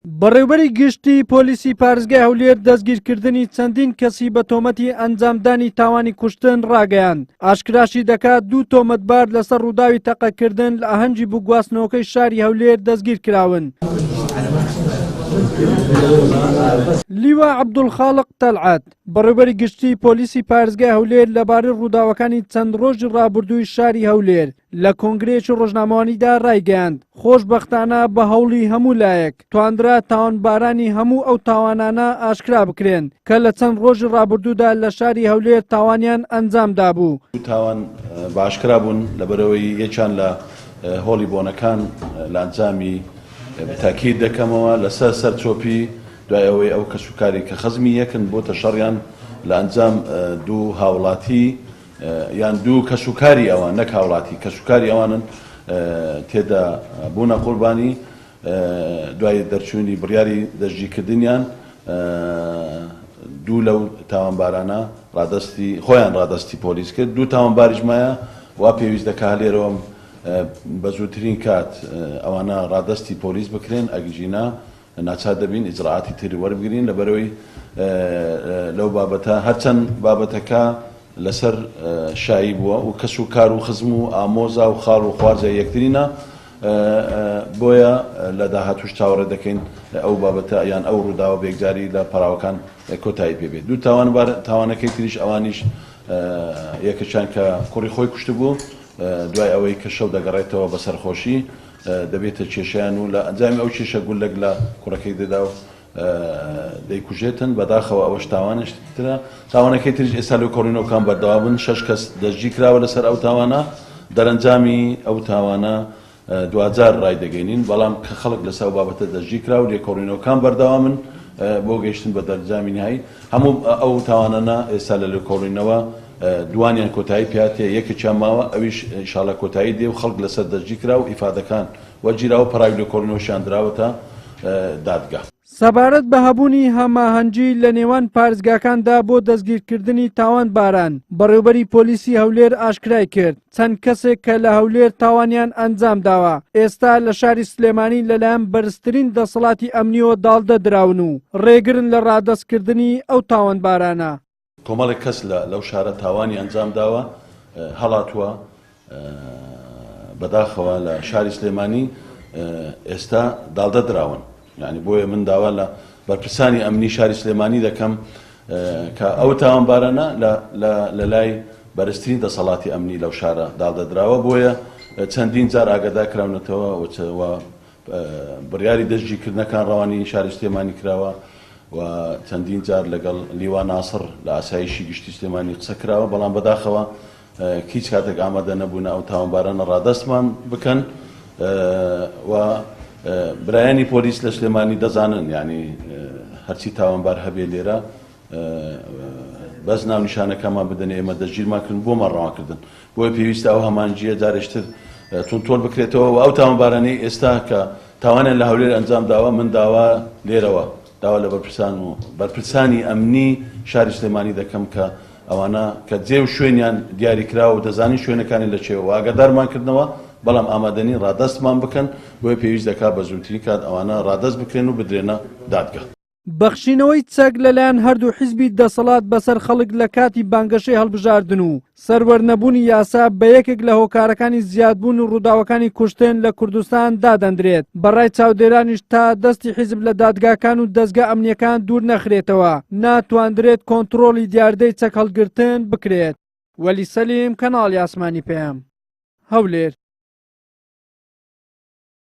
بەڕێوبەری گشتی پۆلیسی پارێزگای هەولێر دەستگیرکردنی چەندین کەسی بە تۆمەتی ئەنجامدانی تاوانی کوشتن ڕاگەیاند. ئاشکراشی دەکات دوو تۆمەتبار لەسەر ڕووداوی تەقەکردن لە ئاهەنگی بووکگواستنەوەکەی شاری هەولێر دەستگیرکراون. لیوا عەبدولخاڵق تەلعەت، بەڕێوبەری گشتی پۆلیسی پارێزگای هەولێر لەبارەی ڕووداوەکانی چەند ڕۆژی ڕابردووی شاری هەولێر لە کۆنگرەیەکی ڕۆژنامەوانیدا ڕایگەیاند، خۆشبەختانە بە هەوڵی هەموو لایەک توانرا تاوانبارانی هەموو ئەو تاوانانە ئاشکرا بکرێن کە لە چەند ڕۆژی ڕابردوودا لە شاری هەولێر تاوانیان ئەنجام دابوو. دوو تاوان بە ئاشکرا بوون، لەبەرئەوەی یەکیان لە هۆڵی بۆنەکان لە ئەنجامی تاکید دەکەمەوە لەسەر سەر چۆپی دوای ئەوەی ئەو کەسوکاری کە خزمی یەکن بۆتە شەڕیان لە ئەنجام دوو هاوڵاتی یان دوو کەسوکاری ئەوان نەک هاوڵاتی کەسوکاری ئەوانن تێدا بوونە قوربانی دوای دەرچوونی بڕیاری دەستگیرکردنیان دوو لەو تاوانبارانە ڕادەستی خۆیان ڕادەستی پۆلیس کرد دوو تاوانباریش مایە وا پێویست دەکا لێرەوە بە زووترین کات ئەوانە ڕادەستی پۆلیس بکرێن ئەگینا ناچار دەبین ئیجرائاتی تر وەربگرین لەبەرئەوەی لەو بابەتە هەرچەند بابەتەکە لەسەر شایی بووە و کەس و کار و خزم و ئامۆزا و خاڵ و خوارزای یەکترینە بۆیە لە داهاتوش چاوەڕێ دەکەین ئەو بابەتە یان ئەو ڕووداوە بەیەکجاری لە پەراوەکان کۆتایی پێ بێت دوو تاوانبار تاوانەکەی تریش ئەوانیش یەکەکیان کە کوڕی خۆی کوشتبوو دوای ئەوەی کە شەو دەگەڕێتەوە بە سەرخۆشی دەبێتە کێشەیان و لە ئەنجامی ئەو کێشە گوللەک لە کوڕەکەی دەدا و دەیکوژێتن، بەداخەوە ئەوەش تاوانێکی ترە، تاوانەکەی تریش ئێستا لێکۆڵینەوەکان بەردەوامن، شەش کەس دەستگیرکراوە لەسەر ئەو تاوانە، دەرەنجامی ئەو تاوانە دواجار ڕایدەگەینین، بەڵام کە خەڵک لەسەر ئەو بابەتە دەستگیرکرا و لێکۆڵینەوەکان بەردەوامن بۆ گەیشتن بە دەرەنجامی نهایی، هەموو ئەو تاوانانە ئێستا لە لێکۆڵینەوە دووانیان کۆتایی پێهاتیە یەکێکیان ماوە ئەویش ئیشاڵا کۆتایی دێ و خەڵک لەسەر دەستگیرکرا و ئیفادەکان وەرگیرا و پەڕاوی لێکۆڵینەوەشیان دراوەتە دادگا. سەبارەت بە هەبوونی هەماهەنگی لە نێوان پارێزگاکاندا بۆ دەستگیرکردنی تاوانباران، بەڕێوبەری پۆلیسی هەولێر ئاشکرای کرد، چەند کەسێک کە لە هەولێر تاوانیان ئەنجامداوە، ئێستا لە شاری سلێمانی لەلایەن بەرزترین دەسەڵاتی ئەمنییەوە داڵدە دراون و ڕێگرن لە ڕادەستکردنی ئەو تاوانبارانە. کۆمەڵێک کەس لە لەو شارە تاوانی ئەنجام داوە هەڵاتووە بەداخەوە لە شاری سلێمانی ئێستا داڵدە دراون یعنی بۆیە من داوا لە بەرپرسانی ئەمنی شاری سلێمانی دەکەم کە ئەو تاوانبارانە لە لای بەرزترین دەسەڵاتی ئەمنی لەو شارە داڵدە دراوە بۆیە چەندین جار ئاگادار کراونەتەوە و بڕیاری دەستگیرکردنەکان ڕەوانەی شاری سلێمانی کراوە و چەندین جار لەگەڵ لیوا ناسڕ لە ئاسایشی گشتی سلێمانی قسە کراوە، بەڵام بەداخەوە هیچ کاتێک ئامادە نەبوونە ئەو تاوانبارانە ڕادەستمان بکەن و برایانی پۆلیس لە سلێمانی دەزانن یانی هەرچی تاوانبار هەبێ لێرە بەس ناونیشانەکەمان بدەن ئێمە دەستگیرمان کردن بۆمان ڕەوان کردن بۆیە پێویستە ئەو هەمانگییە جارێکتر توندتۆل بکرێتەوە و ئەو تاوانبارانەی ئێستا کە تاوانیان لە هەولێر ئەنجام داوە من داوا لێرەوە داوا لە بەرپرسان و بەرپرسانی ئەمنی شاری سلێمانی دەکەم کە ئەوانە کە جێ و شوێنیان دیاری کراوە و دەزانین شوێنەکانی لە چێ و ئاگادارمان کردنەوە بەڵام ئامادەنین ڕادەستمان بکەن بۆیە پێویست دەکات بە زووترین کات ئەوانە ڕادەست بکرێن و بدرێنە دادگا. بەخشینەوەی چەک لەلایەن هەردوو حیزبی دەسەڵات بەسەر خەڵک لە کاتی بانگەشەی هەڵبژاردن و سەروەرنەبوونی یاسا بە یەکێک لە هۆکارەکانی زیادبوون و ڕووداوەکانی کوشتن لە کوردستان دادەندرێت، بەڕای چاودێرانیش تا دەستی حیزب لە دادگاکان و دەزگا ئەمنییەکان دوور نەخرێتەوە ناتواندرێت کۆنتڕۆڵی دیاردەی چەک هەڵگرتن بکرێت. وەلی سەلیم، کەناڵی ئاسمانی پەیام، هەولێر.